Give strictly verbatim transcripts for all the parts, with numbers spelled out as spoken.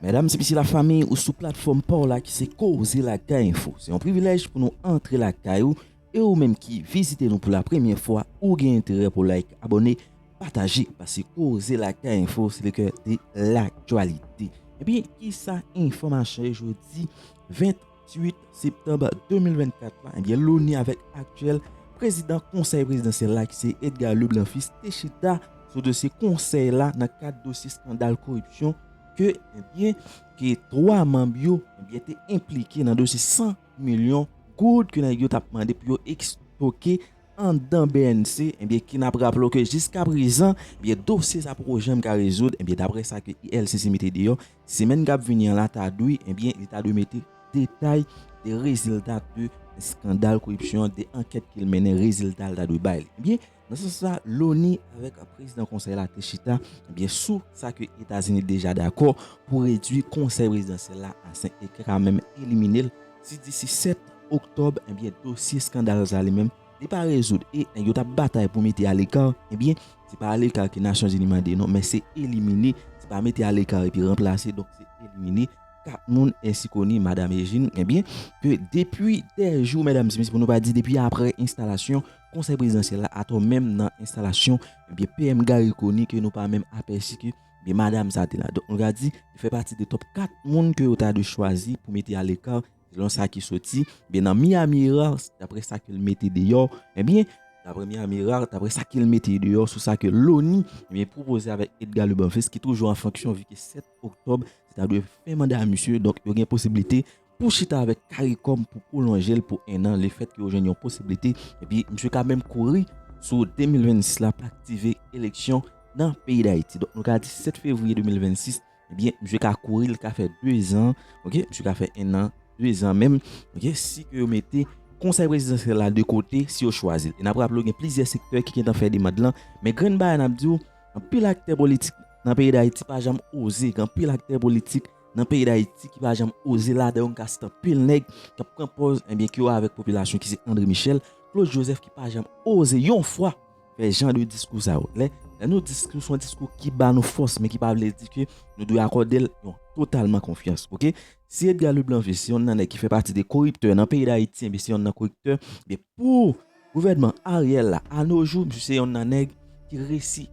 Medam, se mesye, lafanmi, ou sou platfòm pa w la ki se Koze Lakay Enfo. Se yon privilèj pou nou antre lakay ou, e ou menm ki vizite nou pou la premyè fwa, ou gen enterè pou like, abòne, pataje, paske Koze Lakay Enfo, se le cœur de l'actualité. Ebyen, kisa enfòmasyon yo jodi venntuit septanm de mil vennkat la? Ebyen, Loni avèk aktyèl prezidan Konsèy Prezidansyèl la, ki se Edgar Leblanc Fils, te chita sou dosye konsèy la nan kad dosye eskandal koripsyon ke, ebyen, ke twa manm yo, ebyen, te enplike nan dosye san milyon goud ke nèg yo t ap mande pou yo estoke anndan B N C, ebyen, ki n ap raple w ke jiskaprezan, ebyen, dosye sa poko janm ka rezoud, ebyen, daprè sa ke I L C C mete deyò, semèn k ap vini an la ta dwe, ebyen, li ta dwe mete detay de rezilta de eskandal koripsyon, de ankèt ke l mennen, rezilta l ta dwe bay li. Ebyen, nan sans sa, Loni avèk prezidan konsèy la te chita, ebyen, sou sa ke Etazini deja dakò pou redui konsèy prezidansyèl la a senk, e ka menm elimine l. Si disi sèt oktòb, ebyen, dosye eskandal sa li menm, li pa rezoud, e nèg yo t ap batay pou mete aleka, ebyen, se pa aleka ke Nasyonzini mande non, men se elimine, se pa mete aleka epi ranplase, donk se elimine kat moun, ensi koni Madam Egine, ebyen, ke depi dè jou, medam e mesye, pou nou pa di depi apre enstalasyon konsèy prezidansyèl la, atò menm nan enstalasyon, ebyen, P M Garry Conille, ke nou pa menm apèsi ke, ebyen, madam sa te la. Donk, nou ka di, li fè pati de top kat moun ke yo ta dwe chwazi pou mete aleka, selon sa ki soti, ebyen, nan Miami Herald, daprè sa ke l mete deyò, ebyen, daprè Miami Herald, daprè sa ke l mete deyò, sou sa ke Loni, ebyen, pwopoze avèk Edgar Leblanc Fils, ki toujou an fonksyon, vi ke sèt oktòb, se ta dwe fen manda a misye, donk, yo gen posiblite pou chita avèk CARICOM pou pwolonje l pou en an, lefèt ke yo jwenn yon posiblite, epi misye ka menm kouri sou de mil vennsis la pou aktive eleksyon nan peyi Dayiti. Donk, nou ka di sèt fevriye de mil vennsis, ebyen, misye ka kouri, li ka fè de zan, oke, misye ka fè en an, de zan menm, oke, si ke yo mete konsèy prezidansyèl la de kote, si yo chwazi l. E n ap raple w, gen plizyè sektè ki gentan fè demann lan, men grenn bagay n ap di w, anpil aktè politik nan peyi Dayiti pa janm oze, gen anpil aktè politik nan peyi Dayiti ki pa janm oze, ladan yo gen anpil nèg k ap pran pòz, ebyen, ke yo avèk popilasyon, ki se André Michel, Claude Joseph, ki pa janm oze yon fwa fè jan de diskou sa yo. Lè, lè nou diskou, se yon diskou ki ba nou fòs, men ki pa vle di ke nou dwe akòde l yon totalman konfyans, oke? Si Edgar Leblanc Fils se yonn nan nèg ki fè pati de koriptè nan peyi Dayiti, ebyen, se yonn nan koriptè, ebyen, pou gouvènman Ariel la, a no jou, misye se yonn nan nèg ki resi,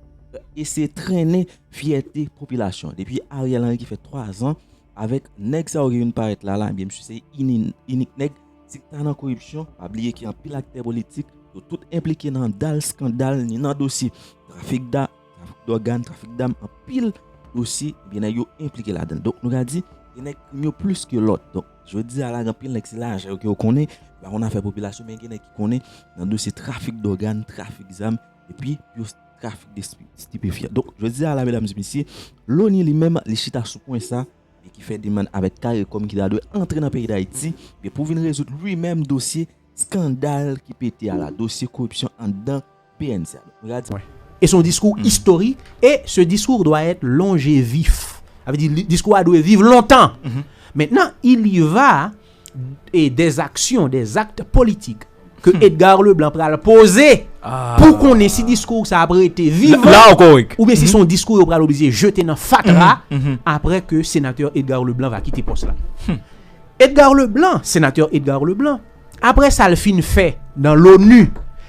e se trennen fyète popilasyon. Depi Ariel Henry ki fè twa zan, avèk nèg sa yo ki vin parèt la, la, ebyen, misye se ini-, inik nèg, si l ta nan koripsyon, pa bliye ke anpil aktè politik, yo tout enplike nan dal eskandal, ni nan dosye trafik da-, trafik dògàn, trafik dam, anpil dosye, ebyen, nèg yo enplike ladan l. Donk, nou ka di, gen nèg krim yo plis ke lòt. Donk, jodi a la, gen anpil nèg se lajan yo ke yo konnen, pa konn afè popilasyon, men gen nèg ki konnen nan dosye trafik dògàn, trafik zam, epi yo trafik de sti-, stipefyan. Donk, jodi a la, medam e mesye, Loni li menm, li chita sou pwen sa, e ki fè demann avèk CARICOM ki ta dwe antre nan peyi Dayiti, e pou vin rezoud li menm dosye eskandal ki pete a la, dosye koripsyon anndan B N C a. Donk, nou ka di, e se yon diskou istorik, e ce discours doit être longévif. Sa vle di, li, diskou a dwe viv lontan. Mentnan, il y va e des actions, des actes politiques ke Edgar Leblanc pral poze pou konnen si diskou sa ap rete vivan, la, la ou kòrèk, oubyen si se yon diskou yo pral oblije jete nan fatra apre ke senatè Edgar Leblanc va kite pòs la. Edgar Leblanc, senatè Edgar Leblanc, apre sa l fin fè nan l'ONU,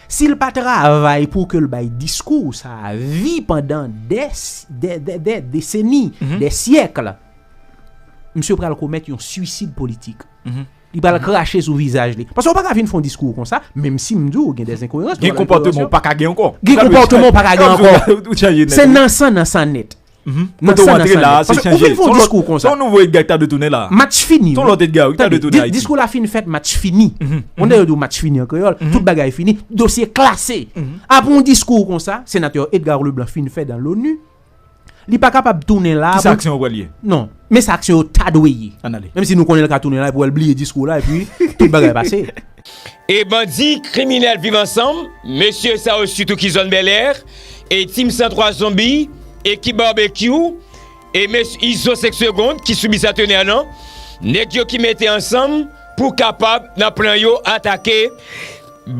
si l pa travay pou ke l bay diskou sa a vi pandan des, des, des, des décennies, des siècles, misye pral komèt yon swisid politik. Li pral krache sou vizaj li. Paske w pa ka vin fè yon diskou konsa, menm si m di w gen de enkoyerans, gen konpòteman w pa ka gen ankò. Gen konpòteman w pa ka gen ankò. Se nan san, nan san nèt. Nan san, nan san nèt. Paske ou vin fè yon diskou konsa. Se yon nouvo Edgar ki ta dwe tounen la. Match fini. Se yon lòt Edgar ki ta dwe tounen Ayiti. Diskou la fin fèt, match fini. Ou tande yo di w match fini an kreyòl, tout bagay fini, dosye klase. Apre yon diskou konsa, senatè Edgar Leblanc fin fè dan l'ONU, li pa kapab tounen la. Kisa aksyon yo pral ye? Non. Men sa aksyon yo ta dwe ye. Ann ale. Menm si nou konnen l ka tounen la, epi w wè l bliye diskou la, epi tout bagay pase. E bandi kriminèl Viv Ansanm, mesye sa yo sitou ki zòn Bèlè, e Team san twa Zonbi, ekip Barbecue, e mesye Izo senk Segond ki sou bisantenè nan, nèg yo ki mete ansanm pou kapab nan plan yo atake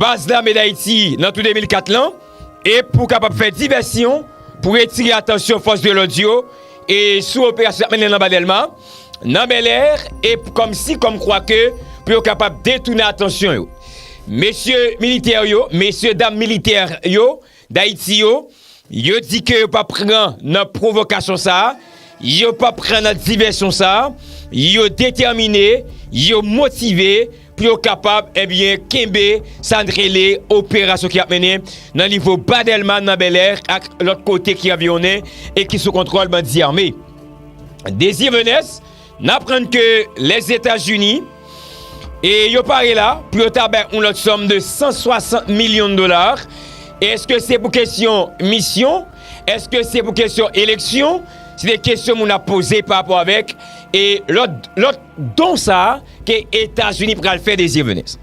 baz Lame Dayiti nan tou de mil kat lan, e pou kapab fè divèsyon, pou retire atansyon fòs de lòd yo, e sou operasyon y ap mennen nan Ba Dèlma, nan Bèlè, e kòmsi, kòmkwa ke pou yo kapab detounen atansyon yo. Mesye militè yo, mesye dam militè yo, Dayiti yo, yo di ke yo p ap pran nan pwovokasyon sa a, yo p ap pran nan divèsyon sa a, yo detèmine, yo motive pou yo kapab, ebyen, kenbe sa n rele operasyon ki ap mennen nan nivo Ba Dèlma, nan Bèlè ak lòt kote ki anviwonnen e ki sou kontwòl bandi ame. Désir Venès, n aprann ke Lèzetazini e yo pare la pou yo ta bay yon lòt sòm de san swasant milyon dola. Èske se pou kesyon misyon? Èske se pou kesyon eleksyon? Se de kesyon moun ap poze pa rapò avèk e lòt, lòt don sa a ke Etazini pral fè Désir Venès.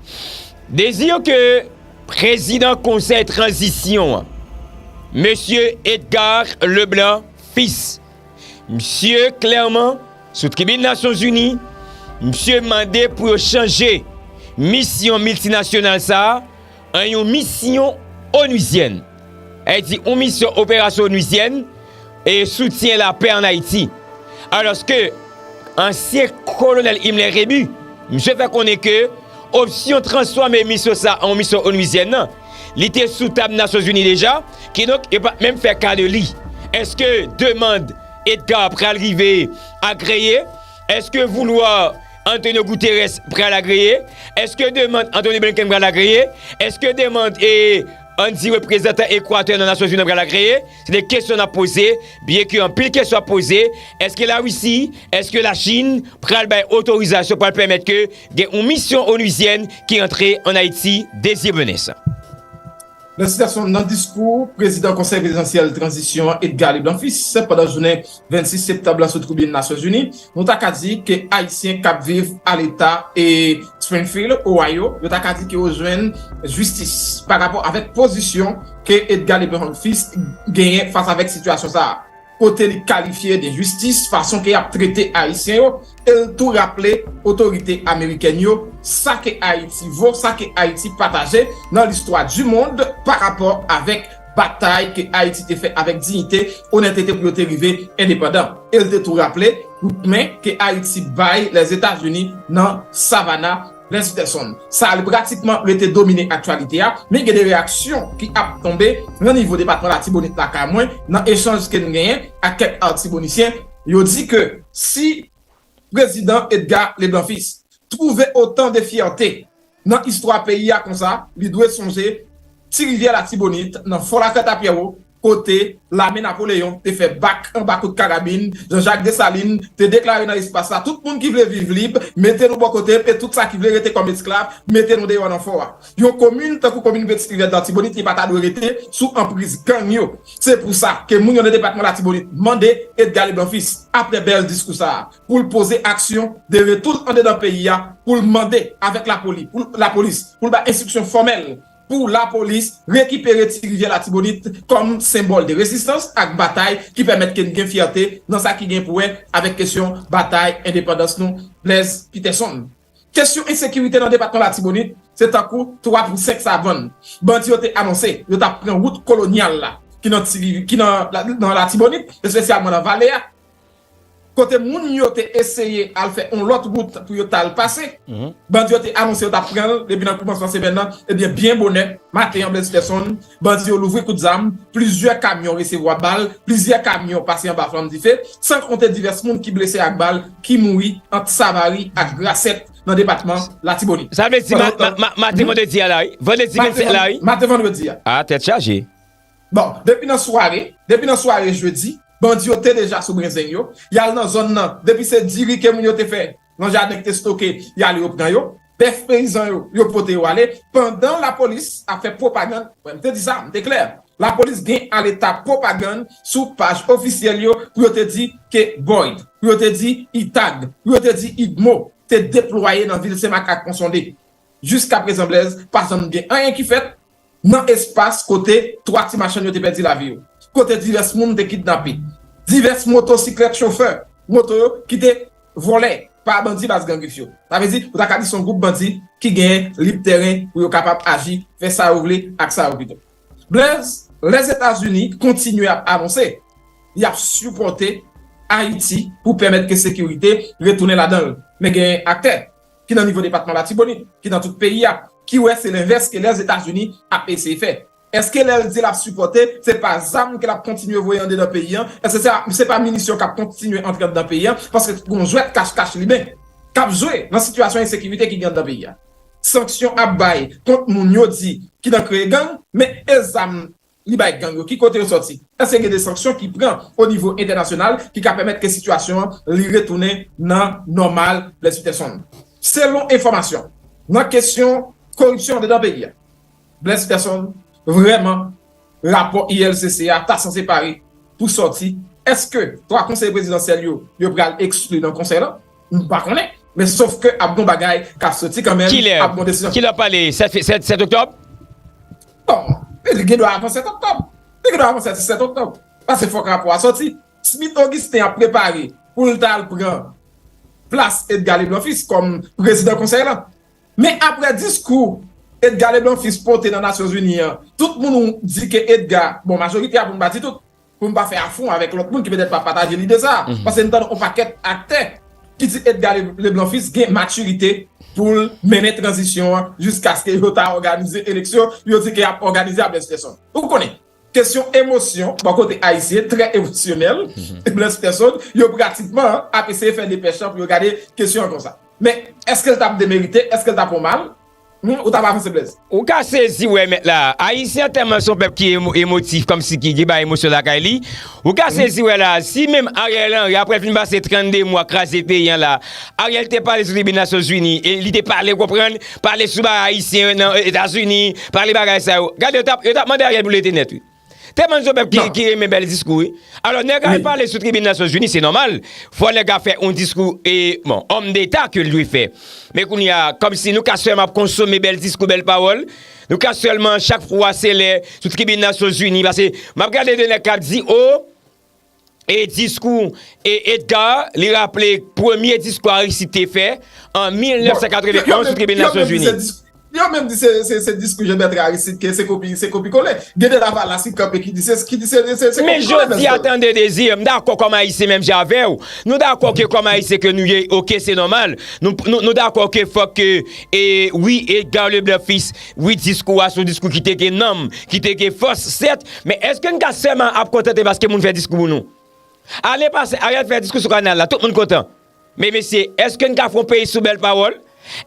Désir ke prezidan konsèy tranzisyon an, mesye Edgar Leblanc Fils, misye klèman, sou tribin Nasyonzini, misye mande pou yo chanje misyon miltinasyonal sa a an yon misyon onuzyèn. Sa vle di, yon misyon operasyon onuzyèn e soutyen lapè ann Ayiti. Alòske ansyen kolonèl Himmler Rébu, misye fè konnen ke opsyon transfòme misyon sa an yon misyon onuzyèn nan, li te sou tab Nasyonzini deja, kidonk, yo pa t menm fè ka de li. Èske demann Edgar pral rive agreye? Èske voulwa Antonio Guterres pral agreye? Èske demann Anthony Blinken pral agreye? Èske demann, e, ann di reprezantan Ekwatè nan Nasyonzini pral agreye? Se de kesyon n ap poze, byenke anpil kesyon ap poze. Èske Larisi, èske Lachin pral bay otorizasyon, pral pèmèt ke gen yon misyon onuzyèn ki antre ann Ayiti? Désir Venès. Nan sitasyon, nan diskou prezidan Konsèy Prezidansyèl Tranzisyon an, Edgar Leblanc Fils, pandan jounen vennsis septanm lan sou tribin Nasyonzini, nou ta ka di ke Ayisyen k ap viv a leta e Springfield, Ohio, yo ta ka di ke yo jwenn jistis pa rapò avèk pozisyon ke Edgar Leblanc Fils genyen fas avèk sitiyasyon sa a, kote li kalifye de jistis fason ke y ap trete Ayisyen yo, e l tou raple otorite amerikèn yo sa ke Ayiti vo, sa ke Ayiti pataje nan listwa di mond pa rapò avèk batay ke Ayiti te fè avèk diyite, onètete pou yo te rive endepandan. E l te tou raple kout men ke Ayiti bay Lèzetazini nan Savannah, Blaise Peterson. Sa li pratikman rete domine aktyalite a, men gen de reyaksyon ki ap tonbe nan nivo depatman Latibonit lakay mwen, nan echanj ke n genyen ak kèk Atibonisyen, yo di ke si prezidan Edgar Leblanc Fils twouve otan de fyète nan istwa peyi a konsa, li dwe sonje Ti Rivyè Latibonit, nan Fò Lakrèt a Pyèwo, kote lame Napoleyon te fè bak anba kout karabin, Jean-Jacques Dessalines te deklare nan espas la, tout moun ki vle viv lib, mete nou bò kote, epi tout sa ki vle rete kòm esklav, mete nou deyò nan fò a. Yon komin tankou komin Peti Rivyè Latibonit, li pa ta dwe rete sou anpriz gang yo. Se pou sa ke moun yo nan depatman Latibonit mande Edgar Leblanc Fils, apre bèl diskou sa a, pou l poze aksyon de retou l andedan peyi a, pou l mande avèk lapoli-, pou l, lapolis, pou l bay enstriksyon fòmèl pou lapolis rekipere Ti Rivyè Latibonit kòm senbòl de rezistans ak batay ki pèmèt ke n gen fyète nan sa ki gen pou wè avèk kesyon batay endepandans nou, Blaise Peterson. Kesyon ensekirite nan depatman Latibonit, se tankou twa pou senk savann. Bandi yo te anonse yo t ap pran wout kolonyal la, ki nan Ti Riv-, ki nan, la, nan Latibonit, espesyalman nan vale a. Kote moun yo te eseye al fè yon lòt wout pou yo t al pase, bandi yo te anonse yo t ap pran l depi nan koumansman semèn nan. Ebyen, byen bonè, maten an, Blaise Peterson, bandi yo louvri kout zam, plizyè kamyon resevwa bal, plizyè kamyon pase anba flanm dife, san konte divès moun ki blese ak bal, ki mouri ant Savary ak Grasèt nan depatman Latibonit. Sa vle di ma-, ma-, ma-, maten vandredi a la, wi. Vandredi vennsèt la, wi. Maten vandredi a. A, tèt chaje. Bon, depi nan sware, depi nan sware jedi, bandi yo te deja sou brenzeng yo. Y al nan zòn nan. Depi se diri ke moun yo te fè nan jaden ki te stoke, y al yo pran yo. Bèf peyizan yo, yo pote yo ale. Pandan lapolis ap fè pwopagann, wè, m te di sa, m te klè. Lapolis gen aleta pwopagann sou paj ofisyèl yo pou yo te di ke Boyd, pou yo te di Itag, pou yo te di Idmo te deplwaye nan vil Senmak ak Ponsonde. Jiskaprezan, Blaise, pa janm gen anyen ki fèt nan espas kote twa ti machann yo te pèdi lavi yo, kote divès moun te kidnape, divès motosiklèt chofè moto yo ki te vòlè pa bandi Baz Gran Grif yo. Sa vle di, ou ta ka di se yon gwoup bandi ki genyen lib tèren pou yo kapab aji, fè sa yo vle ak sa yo pito. Blaise, Lèzetazini kontinye ap anonse y ap sipòte Ayiti pou pèmèt ke sekirite retounen ladan l. Men gen aktè ki nan nivo depatman Latibonit, ki nan tout peyi a, ki wè se lenvès ke Lèzetazini ap eseye fè. Èske lè l di l ap sipòte, se pa zam ke l ap kontinye voye andedan peyi an? Èske se, se pa minisyon k ap kontinye antre andedan peyi an? Paske gon jwèt kach kach limen k ap jwe nan sitiyasyon ensekirite ki gen andedan peyi a. Sanksyon ap bay kont moun yo di ki nan kreye gang, men e zam li bay gang yo, ki kote yo sòti? Èske gen de sanksyon ki pran o nivo entènasyonal ki ka pèmèt ke sitiyasyon an li retounen nan nòmal? Blaise Peterson, selon enfòmasyon, nan kesyon koripsyon andedan peyi a, Blaise Peterson, vrèman, rapò I L C C a ta sanse pare pou sòti. Èske twa konseye prezidansyèl yo, yo pral ekskli nan konsèy lan? M pa konnen. Men sof ke ap gon bagay k ap soti kanmenm, ap gon desizyon. Kilè? Kilè w ap pale? Sèt fe-, sèt, sèt oktòb? Bon, li gen dwa avan sèt oktòb. Li gen dwa avan sèt, sèt oktòb. Paske fòk rapò a sòti. Smith Augustin ap prepare pou l ta al pran plas Edgar Leblanc Fils kòm prezidan konsèy lan. Men apre diskou Edgar Leblanc Fils pote nan Nasyonzini an, tout moun di ke Edgar, bon, majorite a pou m pa di tout, pou m pa fè afwon avèk lòt moun ki petèt pa pataje lide sa a. Paske m tande yon pakèt aktè ki di Edgar Le-, Leblanc Fils gen matirite pou l mennen tranzisyon an jiskaske yo ta òganize eleksyon, yo di ke y ap òganize a Blaise Peterson. Ou konnen, kesyon emosyon, bò kote ayisyen, trè emosyonèl, Blaise Peterson, yo pratikman ap eseye fè depèch lan pou yo gade kesyon an konsa. Men, èske l t ap demerite? Èske l t ap yon mal? Hmm, ou t ap avanse, Blaise? Ou ka sezi, wè, mèt la. Ayisyen tèlman se yon pèp ki emo-, emotif, kòmsi ki gen bay emosyon lakay li. Ou ka sezi, wè, la. Si menm Ariel Henry, apre l fin pase trannde mwa kraze peyi an la, Ariel te pale sou tribin Nasyonzini, e li te pale, konprann, pale sou bagay ayisyen nan Etazini, pale bagay sa yo. Gade, yo t ap, yo t ap mande Ariel pou l rete nèt, wi. Tèlman se yon pèp ki, ki renmen bèl diskou, wi. Alò, nèg al pale sou tribin Nasyonzini, se nòmal. Fò nèg la fè yon diskou, e, bon, òm deta ke l dwe fè. Men kounye a, kòmsi nou ka sèlman ap konsome bèl diskou, bèl pawòl. Nou ka sèlman, chak fwa, se lè sou tribin Nasyonzini, paske m ap gade de nèg k ap di, o, e diskou, e Edgar, li raple premye diskou Aristide te fè an mil nèf san katrevenn sou tribin Nasyonzini. Yo menm di se, se, se diskou Jean Bertrand Aristide ke se kopi, se kopi kole. Gen de Lavalas ki kanpe ki di se, ki di se, se, se kopi kole. Men jodi a, tande, Désir, m dakò kòm Ayisyen menm jan avè w. Nou dakò ke kòm Ayisyen ke nou ye, oke, se nòmal. Nou, nou, nou dakò ke fòk ke, e, wi, Edgar Leblanc Fils, wi, diskou a se yon diskou ki te gen nanm, ki te gen fòs, sèt, men èske n ka sèlman ap kontante paske moun fè diskou pou nou? Ane pase, Ariel fè diskou sou kanal la, tout moun kontan. Men mesye, èske n ka fè yon peyi sou bèl pawòl?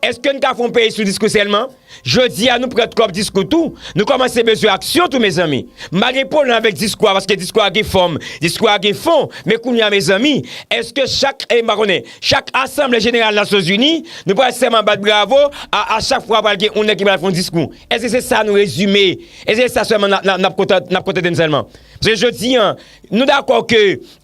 Èske n ka fè yon peyi sou diskou sèlman? Jodi a, nou pran twòp diskou tou. Nou kòmanse bezwen aksyon tou, mezanmi. M pa gen pwoblèm avèk diskou a, paske diskou a gen fòm, diskou a gen fon. Men kounye a, mezanmi, èske chak, e, m pa konnen, chak Asanble Jeneral Nasyonzini, nou pral sèlman bat bravo a, a chak fwa pral gen yon nèg ki pral fè yon diskou? Èske se sa nou rezime? Èske se sa sèlman n ap, n ap, n ap kontan-, n ap kontante n sèlman? Paske jodi a, nou dakò ke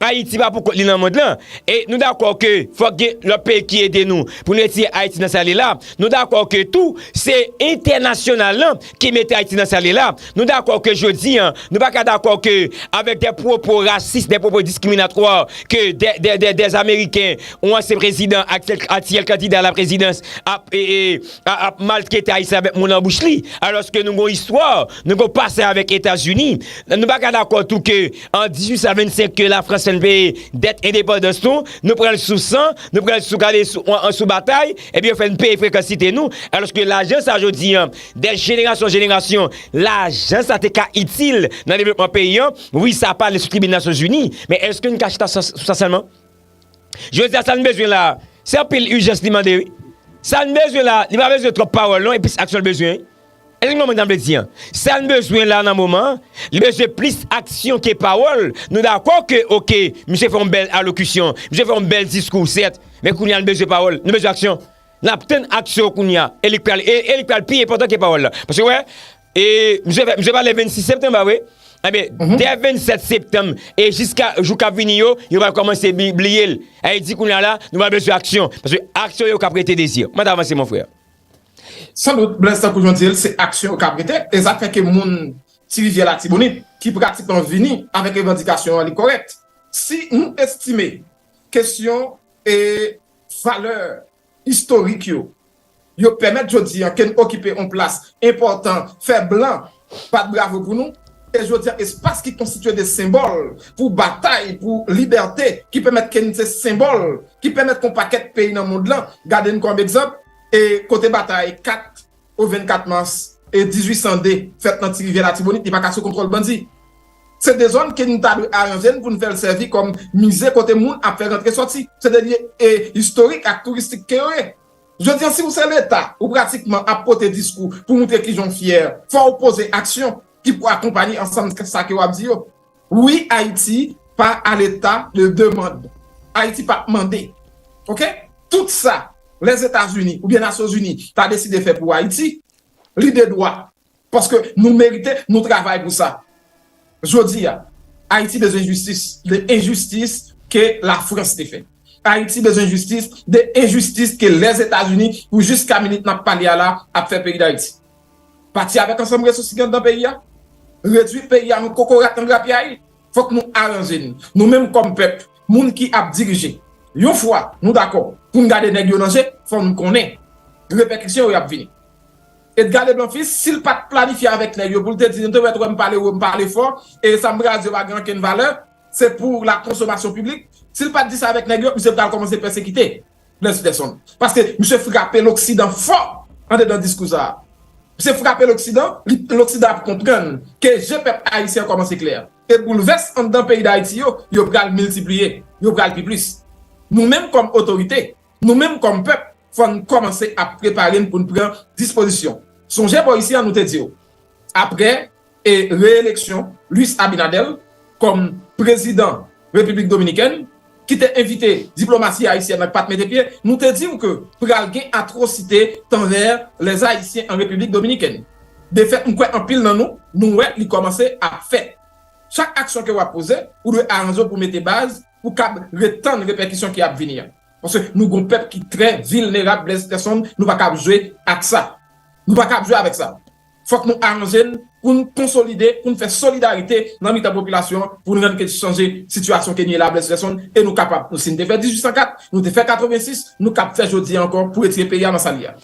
Ayiti pa pou kont li nan mond lan, e nou dakò ke fòk gen lòt peyi ki ede nou pou nou retire Ayiti nan sa l ye la. Nou dakò ke tou, se entènasyonal lan ki mete Ayiti nan sa l ye la. Nou dakò ke jodi a, nou pa ka dakò ke avèk de pwopo rasis, de pwopo diskriminatwa ke de, de, de, de Ameriken, yon ansyen prezidan, aktyèl, aktyèl kandida a la prezidans, ap, e, e, a, ap maltrete Ayisyen avèk mo nan bouch li, alòske nou gon istwa, nou gon pase avèk Etazini. Nou pa ka dakò tou ke an dizuit san vennsenk ke Lafrans fè n peye dèt endepandans nou, nou pran l sou san, nou pran l sou, gade, sou, an, an sou batay, epi yo fè n peye frekansite nou, alòske lajan sa jodi a, de jenerasyon an jenerasyon, lajan sa te ka itil nan devlopman peyi a. Wi, sa pale sou tribin Nasyonzini, men èske n ka chita sou sa sèlman? Jodi a, sa n bezwen la, se anpil ijans li mande, wi. Sa n bezwen la, li pa bezwen twòp pawòl non, e plis aksyon l bezwen, wi. Èske nou konprann sa m vle di an? Sa n bezwen la nan moman an, li bezwen plis aksyon ke pawòl. Nou dakò ke, oke, misye fè yon bèl alokisyon, misye fè yon bèl diskou, sèt, men kounye a nou bezwen pawòl, nou bezwen aksyon. N ap tann aksyon kounye a, e li k pral, e, e li k pral pi enpòtan ke pawòl la. Paske, wè, e, misye fè, misye pale vennsis septanm, pa vre? Ebyen, de vennsèt septanm e jiska jou k ap vini yo, yo pral kòmanse bi-, bliye l. E di kounye a la, nou pral bezwen aksyon. Paske aksyon yo k ap rete, Désir. Mwen t avanse, mon frè. Sandout, Blaise, tankou jan w di l, se aksyon yo k ap rete. E sa k fè ke moun Ti Rivyè Latibonit, ki pratikman vini avèk revandikasyon an, li kòrèk. Si nou estime kesyon e valè istorik yo, yo pèmèt jodi a ke n okipe yon plas enpòtan, fè blan bat bravo pou nou, E jodi a, espas ki konstitye de senbòl pou batay, pou libète, ki pèmèt ke n se senbòl, ki pèmèt ke yon pakèt peyi nan mond lan, gade n kòm egzanp, e kote batay kat o vennkat mas e dizuit san de fèt nan Ti Rivyè Latibonit, li pa ka sou kontwòl bandi. Se de zòn ke nou ta dwe aranje n pou n fè l sèvi kòm mize kote moun ap fè rantre sòti. Se de lye e, istorik ak touristik ke yo ye. Jodi an, si w se Leta, ou pratikman ap pote diskou pou moutre kijan w fyè, fò w poze aksyon ki pou akonpaye ansanm sa ke w ap di yo. Wi, Ayiti pa a leta de demann. Ayiti p ap mande. Oke? Tout sa Lèzetazini oubyen Nasyonzini ta deside fè pou Ayiti, li de dwa. Paske nou merite, nou travay pou sa. Jodi a, Ayiti bezwen jistis, de enjistis ke Lafrans te fè. Ayiti bezwen jistis de enjistis ke Lèzetazini, pou jiska minit n ap pale a la, ap fè peyi Dayiti. Pati avèk ansanm resous ki gen anndan peyi a, redwi peyi a an kokorat, an grapyay. Fòk nou aranje n. Nou menm kòm pèp, moun ki ap dirije. Yon fwa nou dakò pou n gade nèg yo nan je, fò n konnen repèkisyon yo y ap vini. Edgar Leblanc Fils, si l pa t planifye avèk nèg yo pou l te di, nou te wè, wè m pale wo, m pale fò, e sa m pral di yo pa gen ankenn valè, se pou la konsomasyon piblik. Si l pa t di sa avèk nèg yo, misye pral kòmanse pèsekite Blaise Peterson. Paske misye frape Loksidan fò andedan diskou sa a. Misye frape Loksidan, li, Loksidan ap konprann ke je pèp ayisyen an kòmanse klè. E boulvès anndan peyi Dayiti yo, yo pral miltipliye, yo pral pi plis. Nou menm kòm otorite, nou menm kòm pèp, fò n kòmanse ap prepare n pou n pran dispozisyon. Sonje bò isi a nou te di w, apre e reyeleksyon Luis Abinader kòm prezidan Repiblik Dominikèn, ki te envite diplomasi ayisyèn nan k pa t mete pye, nou te di w ke pral gen atwosite tanvè lèzayisyen an Repiblik Dominikèn. Defèt, m kwè anpil nan nou, nou wè li kòmanse ap fèt. Chak aksyon ke w ap poze, ou dwe aranje w pou mete baz, pou kab ret tann repèkisyon ki ap vini an. Paske nou gon pèp ki trè vilnerab, Blaise Peterson, nou pa kab jwe ak sa. Nou pa kab jwe avèk sa. Fòk nou aranje n pou n konsolide, pou n fè solidarite nan mitan popilasyon an, pou n rann ke chanje sitiyasyon ke n ye la, Blaise Peterson, e nou kapab. Nou, si n te fè dizuit san kat, nou te fè katrevensis, nou kab fè jodi a ankò pou retire peyi a nan sa l ye a.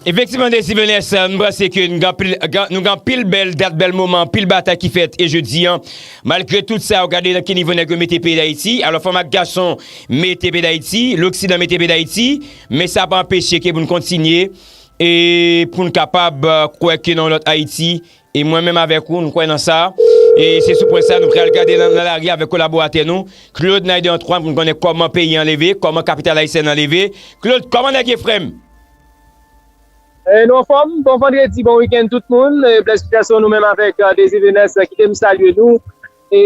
Efektivman, Désir Venès, nou panse ke nou gen anpil, gen, nou gen anpil bèl dat, bèl moman, anpil batay ki fèt, e jodi a, malgre tout sa, w gade nan ki nivo nèg yo mete peyi Dayiti. Alò, fanm ak gason mete peyi Dayiti, Loksidan mete peyi Dayiti, men sa pa anpeche ke pou n kontinye e pou n kapab, eh, kwè ke nan yon lòt Ayiti. E mwen menm avèk ou, nou kwè nan sa. E se sou pwen sa, nou pral gade nan, nan lari avèk kolaboratè nou, Claude Naider Antoine, pou n konnen kòman peyi an leve, kòman kapital ayisyèn an leve. Claude, kòman nèg ye, frè m? E nou anfòm, bon vandredi, bon wikenn tout moun. E Blaise Peterson, nou menm avèk, eh, Désir Venès, eh, kite m salye nou. E,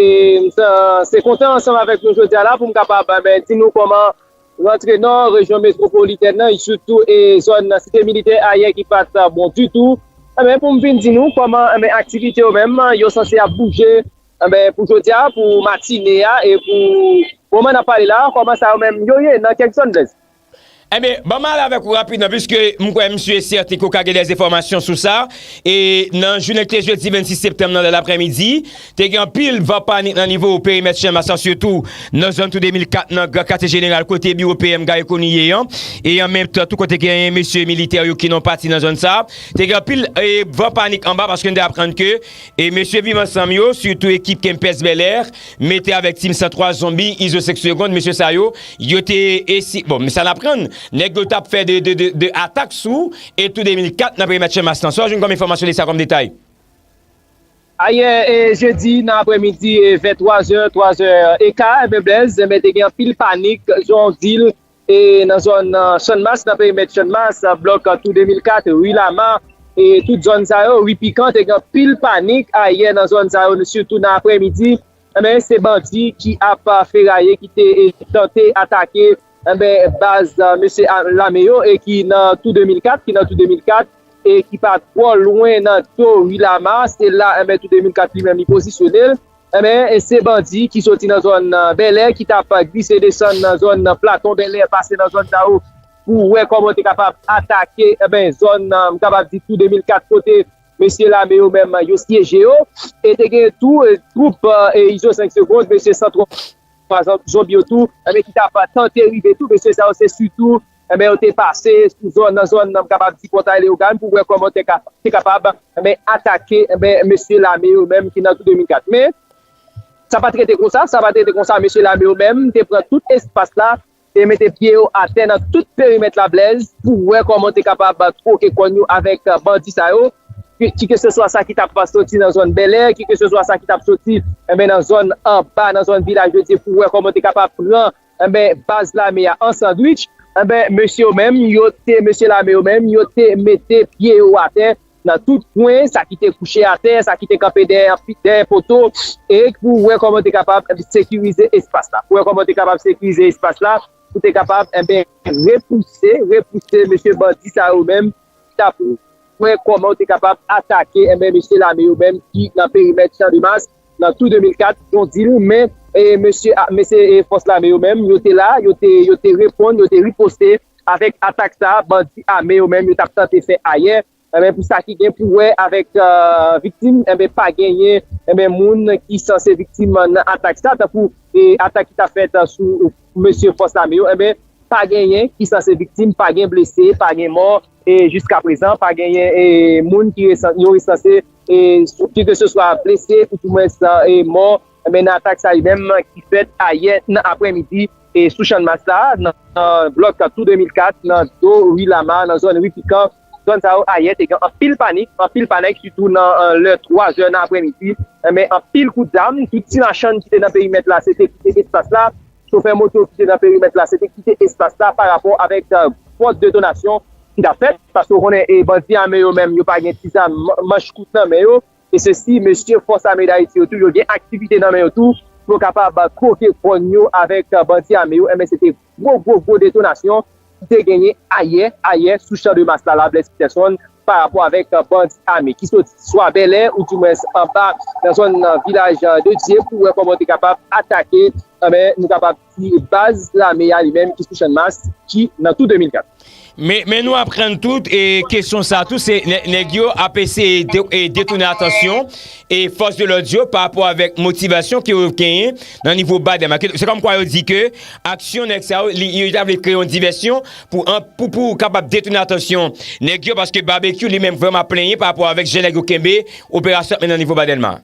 eh, se kontan ansanm avèk nou jodi a la pou m kapab, eh, ben, di nou kòman rantre nò, rejyon metwopolitèn nan, sitou, e zòn nan, Site Militè ayè ki pa t bon ditou. Enben, pou m vin di nou kòman, enben, aktivite yo menm, yo sanse ap bouje, enben, pou jodi a, pou matine a, e pou moman n ap pale la, kòman sa yo menm yo ye nan kèk zòn, Blaise? Enben, ban m ale avèk ou rapidman, piske m kwè m si e sèten ke w ka gen dè enfòmasyon sou sa. E nan jounen ki te jedi vennsis septanm nan, lè laprèmidi, te gen anpil van panik nan nivo perimèt Channmas lan, sitou nan zòn Tou de mil kat nan Gran Katye Jeneral, kote biwo P M Garry Conille ye an. E an menm tan tou, kote genyen mesye militè yo ki nan pati nan zòn sa a, te gen anpil, e, van panik anba, paske n te aprann ke, e, mesye Viv Ansanm yo, sitou ekip Kempès Bèlè, mete avèk tim san twa Zonbi, Izo senk Segonn, mesye sa yo, yo te esi-, bon, men sa n aprann, nèg yo t ap fè de, de, de, de atak sou, e Tou de mil kat nan perimèt Channmas lan. Sa w jwenn kòm enfòmasyon de sa kòm detay? Ayè, e, jedi, nan aprèmidi, e, vè twa zè, twa zè e ka, enben, Blaise, enben, te gen anpil panik, jan w di l, e, nan zòn, e, Channmas, nan perimèt Channmas, e, blòk, e, Tou de mil kat, ri Lama, e tout zòn sa yo, ri Pikan, te gen anpil panik ayè nan zòn sa yo, sitou nan aprèmidi. Enben, se bandi ki ap, e, feraye, ki te, e, tante atake, enben, baz, e, mesye a-, lame yo, e ki nan Tou de mil kat, ki nan Tou de mil kat, e ki pa twò lwen nan do ri Lama, se la, enben, Tou de mil kat li menm li pozisyone l. Enben, e se bandi ki soti nan zòn, e, Bèlè, ki t ap glise desann nan zòn, e, Platon Bèlè, pase nan zòn sa yo, pou wè kòman yo te kapab atake, enben, zòn, e, m kapab di Tou de mil kat, kote mesye lame yo menm, yo syeje yo. E te gen tou, e, twoup, e, Izo senk Segonn, mesye san twa Zonbi yo tou, enben, ki t ap tante rive tou, mesye sa yo, se sitou, enben, yo te pase sou zòn, nan zòn, m kapab di, Pòtay Leyogàn, pou wè kòman te ka, te kapab, enben, atake, enben, mesye lame yo menm ki nan tou de mil kat. Men, sa pa t rete konsa, sa pa t rete konsa, mesye lame yo menm te pran tout espas la, te mete pye yo atè nan tout perimèt la, Blaise, pou wè kòman te kapab twoke kòn yo avèk, eh, bandi sa yo, ki, ki ke se swa sa ki t ap soti nan zòn Bèlè, ki ke se swa sa ki t ap soti, enben, nan zòn anba, nan zòn Vilaj de Dye, pou wè kòman te kapab pran, enben, baz lame a an sandwich. Enben, mesye yo menm, yo te, mesye lame yo menm, yo te mete pye yo atè nan tout kwen, sa ki te kouche atè, sa ki te kanpe dèyè, dèyè poto, e pou wè kòman te kapab sekirize espas la. Pou wè kòman te kapab sekirize espas la, pou te kapab, enben, repouse, repouse mesye bandi sa yo menm, ki t ap wè kòman yo te kapab atake, enben, mesye lame yo menm ki nan perimèt Chan de Mas, nan tou de mil kat, jan w di l, men, e, mesye, a, mesye, e, fòs lame yo menm, yo te la, yo te, yo te reponn, yo te riposte avèk atak sa a, bandi ame yo menm, yo t ap tante fè ayè. Enben, pou sa ki gen pou wè avèk, eh, viktim, enben, pa genyen, enben, moun ki sanse viktim nan atak sa, tankou, e, atak ki ta fèt, eh, sou mesye fòs lame yo, enben, pa genyen ki sanse viktim, pa gen blese, pa gen mò, e jiska prezan, pa genyen, e, moun ki resan-, yo resanse, e, sou, ki ke se swa blese, ou di mwens, e, mò, enben, nan atak sa li menm ki fèt ayè nan aprèmidi, e, sou Channmas la, nan, nan blòk Tou de mil kat, nan do ri Lama, nan zòn ri Pikan, zòn sa yo ayè te gen anpil panik, anpil panik, sitou nan, eh, lè twa zè nan aprèmidi. Enben, anpil kout zam, tout ti machann ki te nan perimèt la, se te kite espas la. Chofè moto ki te nan perimèt la, se te kite espas la pa rapò avèk, eh, fòt detonasyon ki t ap fèt, paske w konnen, e, bandi ame yo menm, yo pa gen ti zam man-, manch kout nan men yo. E sesi, mesye fòs ame Dayiti yo tou, yo gen aktivite nan men yo tou, pou yo kapab twoke kòn yo avèk, eh, bandi ame yo. Enben, se te gwo, gwo, gwo detonasyon ki te genyen ayè, ayè, sou Chan de Mas la, la, Blaise Peterson, pa rapò avèk, eh, bandi ame ki soti swa Bèlè, ou di mwens anba, nan zòn, eh, Vilaj, eh, de Dye, pou wè kòman yo te kapab atake, enben, nou kapab di baz lame a li menm ki sou Channmas, ki nan tou de mil kat. Men, men nou aprann tout, e kesyon sa tou, se nè-, nèg yo ap eseye de-, e detounen atansyon e fòs de lòd yo pa rapò avèk motivasyon ke yo genyen nan nivo Badèlma. Ke, se kòmkwa yo di ke aksyon nèg sa yo, li, yo ta vle kreye yon divèsyon pou, an, pou, pou kapab detounen atansyon nèg yo, paske Babekyou li menm vrèman ap plenyen pa rapò avèk jan nèg yo kenbe operasyon ap mennen nan nivo Badèlma.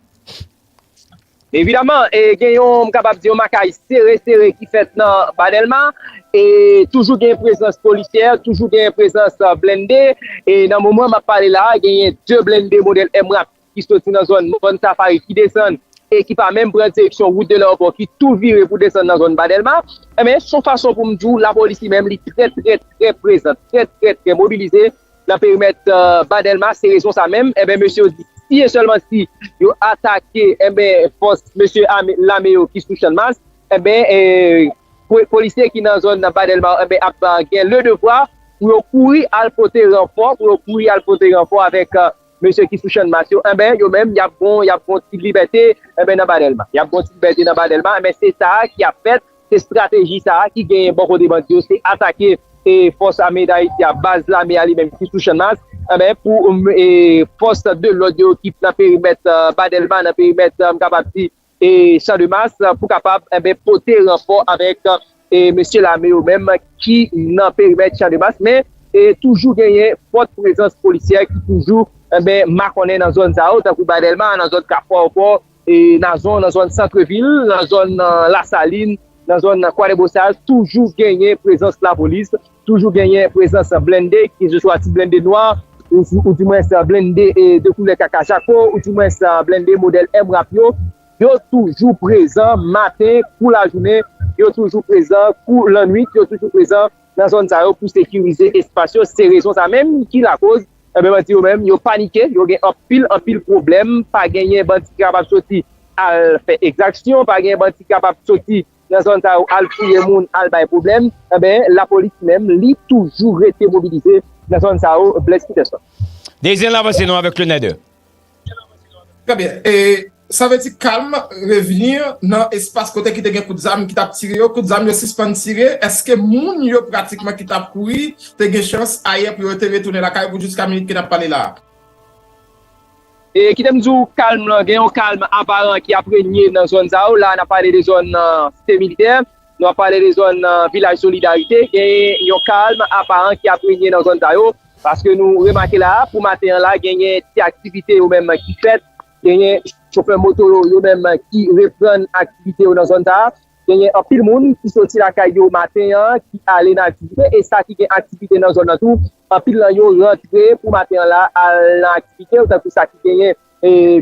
Evidaman, e, gen yon, m kapab di, yon makaj sere, sere ki fèt nan Badèlma. E toujou gen prezans polisyè, toujou gen prezans, e, blende. E nan moman m ap pale la a, genyen de blende modèl M-Rap ki soti nan zòn Mòn Safari, ki desann e ki pa menm pran direksyon wout de lèyopò, ki tou vire pou desann nan zòn Badèlma. Enben, se yon fason pou m di w, lapolis li menm, li trè, trè, trè prezan, trè, trè, trè mobilize nan perimèt, eh, Badèlma. Se rezon sa menm, enben, mesye yo di, si e sèlman si yo atake, enben, fòs mesye ame, lame yo ki sou Channmas, enben, eh, po-, polisye ki nan zòn nan Badèlma, enben, ap, eh, gen le devwa pou yo kouri al pote ranfò, pou yo kouri al pote ranfò avèk, eh, mesye ki sou Channmas yo. Enben, yo menm, y ap gon, y ap gon ti libète, enben, nan Badèlma. Y ap gon ti libète nan Badèlma, enben, se sa a ki ap fèt, se estrateji sa a ki genyen bò kote bandi yo, se atake, e, fòs ame Dayiti a, baz lame a li menm ki sou Channmas, enben, pou, e, fòs de lòd yo ki nan perimèt, eh, Badèlma, nan perimèt, eh, m kapab di, e, Chan de Mas, pou kapab, enben, pote ranfò avèk, e, mesye lame yo menm ki nan perimèt Chan de Mas, men, e, toujou genyen fòt prezans polisyè ki toujou, enben, makonnen nan zòn sa yo, tankou Badèlma, nan zòn Kafou Ayewopò, e, nan zòn, nan zòn Santrevil, nan zòn, nan Lasalin, nan zòn Kwadèbosaz, toujou genyen prezans lapolis, toujou genyen prezans blende, ke se swa ti blende nwa, ou, ou di mwens blende, e, de koulè kaka jako, ou di mwens blende modèl M-Rap yo, yo toujou prezan maten kou lajounen, yo toujou prezan kou lannwit, yo toujou prezan nan zòn sa yo pou sekirize espas yo. Se rezon sa menm ki lakoz, enben, bandi yo menm, yo panike, yo gen anpil, anpil pwoblèm, pa genyen bandi ki kapab soti al fè egzaksyon, pa genyen bandi ki kapab soti nan zòn sa yo al touye moun, al bay pwoblèm. Enben, lapolis menm, li toujou rete mobilize nan zòn sa yo, Blaise Peterson. Dezyèm avanse nou avèk Leonardo. Trè byen. E sa vle di kalm revni nan espas kote ki te gen kout zam ki t ap tire yo, kout zam yo sispann tire. Èske moun yo pratikman ki t ap kouri te gen chans ayè pou yo te retounen lakay yo pou jiska minit ke n ap pale la a? E kite m di w, kalm lan, gen yon kalm aparan ki ap renye nan zòn sa yo. La, n ap pale de zòn, nan Site Militè. Nou ap pale de zòn, e, Vilaj Solidarite. Genyen yon kalm aparan ki ap renye nan zòn sa yo. Paske nou remake la, pou maten an la, genyen ti aktivite yo menm ki fèt. Genyen chofè moto yo, yo menm ki reprann aktivite yo nan zòn sa a. Genyen anpil moun ki soti lakay yo maten an, ki ale nan aktivite. E sa ki gen aktivite nan zòn nan tou, anpil nan yo rantre pou maten an la, al nan aktivite yo, tankou sa ki genyen, e,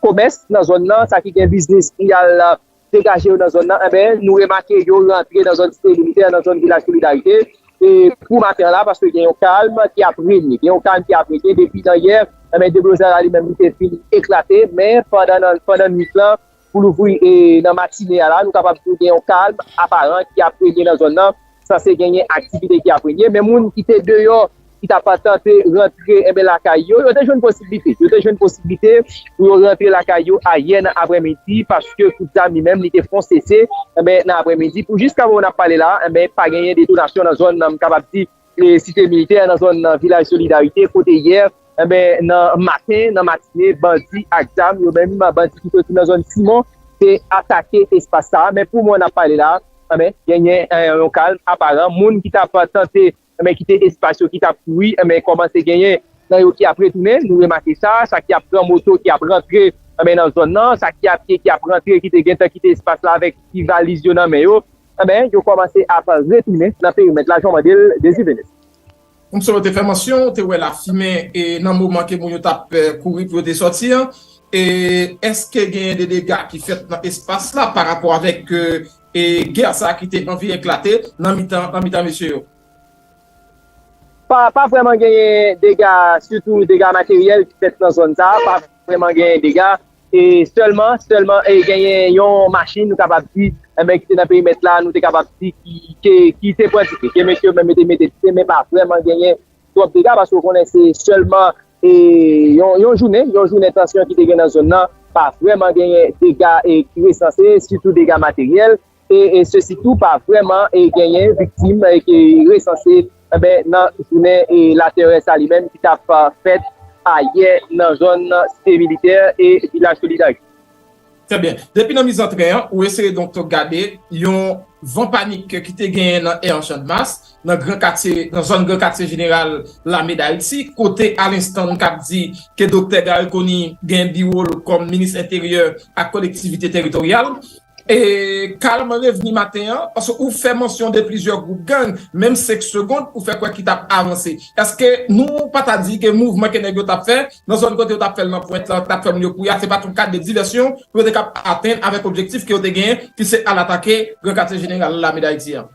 komès nan zòn nan, sa ki gen biznis pou y al, e, degaje yo nan zòn nan, enben, nou remake yo rantre nan zòn Site Militè, nan zòn Vilaj Solidarite, e, pou maten an la, paske gen yon kalm ki ap renye. Gen yon kalm ki ap renye depi nan yè, enben, deblozay la li menm li te fin eklate, men pandan, nan, pandan nwit lan, pou louvri, e, nan matine a la, nou kapab di gen yon kalm aparan ki ap renye nan zòn nan, sanse genyen aktivite ki ap renye, men moun ki te deyò, ki t ap tante rantre, enben, lakay yo, yo te jwenn posiblite. Yo te jwenn posiblite pou yo rantre lakay yo ayè nan aprèmidi, paske kout zam li menm, li te fon sese, enben, nan aprèmidi. Pou jiska moman n ap pale la, enben, pa genyen detonasyon nan zòn nan, m kapab di, e, Site Militè, nan zòn nan Vilaj Solidarite, kote yè, enben, nan maten, nan matine, bandi ak zam, yo menm, bandi ki soti nan zòn Simon, te atake espas sa a. Men pou moman n ap pale la, enben, genyen, e, yon kalm aparan. Moun ki t ap tante enben, kite espas yo ki t ap kouri, enben, kòmanse genyen nan yo ki ap retounen. Nou remake sa, sa ki ap pran moto, ki ap rantre, enben, nan zòn nan, sa ki ap pye, ki ap rantre, ki te gentan kite espas la avèk ti valiz yo nan men yo, enben, yo kòmanse ap retounen nan perimèt la, jan w mande l, Désir Venus. Kòmsi w te fè mansyon, w te wè lafimen e nan moman ke moun yo t ap, e, kouri pou yo te sòti an. E èske genyen de dega ki fèt nan espas la pa rapò avèk, e, e gè sa a ki te anvi eklate nan mitan, nan mitan mesye yo? Pa, pa vrèman genyen dega, sitou dega materyèl ki fèt nan zòn sa a, pa vrèman genyen dega. E sèlman, sèlman, e genyen yon machin, nou kapab di, enben, ki te nan perimèt la, nou te kapab di ki, ke, ki te pran tike, ke mesye yo menm yo te mete tike, men pa vrèman genyen twòp dega, paske w konnen se sèlman, e, yon, yon jounen, yon jounen tansyon ki te gen nan zòn nan, pa vrèman genyen dega, e, ki resanse, sitou dega materyèl. E, e sesi tou pa vrèman, e, genyen viktim, e, ki resanse, enben, nan jounen, e, latèrè sa li menm ki t ap, a, fèt ayè nan zòn Site Militè e Vilaj Solidarite. Trè byen. Depi nan mizantren an, ou eseye donk gade yon van panik ki te genyen nan Air Channmas, nan gran katye, nan zòn gran katye jeneral Lame Dayiti, kote alenstan n k ap di ke Doktè Garry Conille gen biwo l kòm minis enteryè ak kolektivite teritoryal. E kalm revni maten an, paske ou fè mansyon de plizyè gwoup gang, menm senk segonn, ou fè kwè ki t ap avanse. Èske nou pa ta di ke mouvman ke nèg yo t ap fè nan zòn kote yo t ap fè l nan pwent lan, t ap fè moun yo kouri a, se pa t yon kad de divèsyon pou yo te kab atenn avèk objektif ke yo te genyen, ki se al atake gran katye jeneral Lame Dayiti an?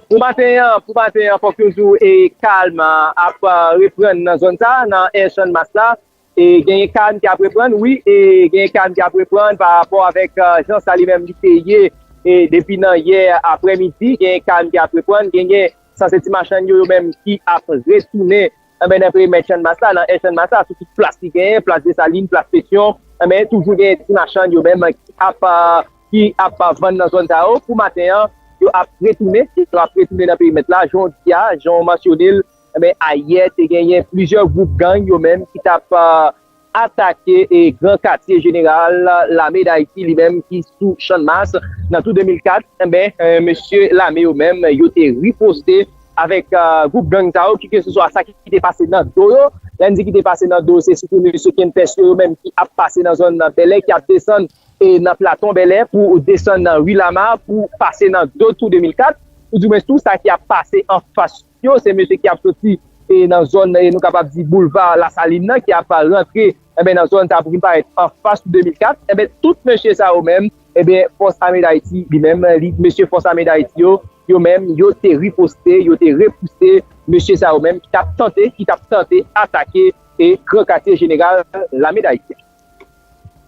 Pou maten an, pou maten an, fòk toujou e kalm ap, a, reprann nan zòn sa, nan Air Channmas la. E genyen kalm ki ap reprann, wi, e genyen kalm ki ap reprann pa rapò avèk, a, jan sa li menm li te ye, e depi nan yè aprèmidi, genyen kalm ki ap reprann, genyen sanse ti machann yo, yo menm ki ap retounen, enben, nan perimèt Channmas la, nan Air Channmas la, sou tout plas ki genyen, plas Desalin, plas Petyon, enben, toujou genyen ti machann yo menm ki ap, a, ki ap vann nan zòn sa yo. Pou maten an, yo ap retounen, yo ap retounen nan perimèt la, jan w di a, jan w mansyone l, enben, ayè, te genyen plizyè gwoup gang yo menm ki t ap, a, atake, e, gran katye jeneral Lame Dayiti li menm ki sou Channmas nan tou de mil kat, enben, e, mesye lame yo menm, yo te riposte avèk, a, gwoup gang sa yo, ki ke se swa sa ki te pase nan do yo. Lè n di ki te pase nan do, se sitou mesye Kempès yo, yo menm ki ap pase nan zòn nan Bèlè, ki ap desann e nan Platon Bèlè pou desann nan ri Lama, pou pase nan do tou de mil kat, oudimwens tou sa ki ap pase anfas yo, se mesye ki ap soti, e, nan zòn, e, nou kapab di boulva Lasalin nan, ki ap rantre, enben, nan zòn sa pou vin parèt anfas tou de mil kat, enben, tout mesye sa yo menm, enben, Fòs Ame Dayiti li menm, li, mesye Fòs Ame Dayiti yo, yo menm, yo te riposte, yo te repouse mesye sa yo menm, ki t ap tante, ki t ap tante atake, e, gran katye jeneral Lame Dayiti.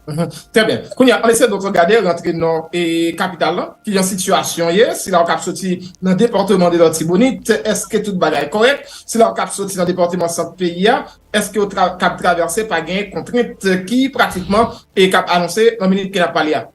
Mhm. Trè byen. Kounye a, ann eseye donk gade rantre nò e kapital lan, kijan sitiyasyon ye, sila w k ap soti nan depatman de Latibonit, èske tout bagay kòrèk? Sila w k ap soti nan depatman sant peyi a, èske w tra-, k ap travèse pa gen kontrent ki pratikman e k ap anonse nan minit ke n ap pale a?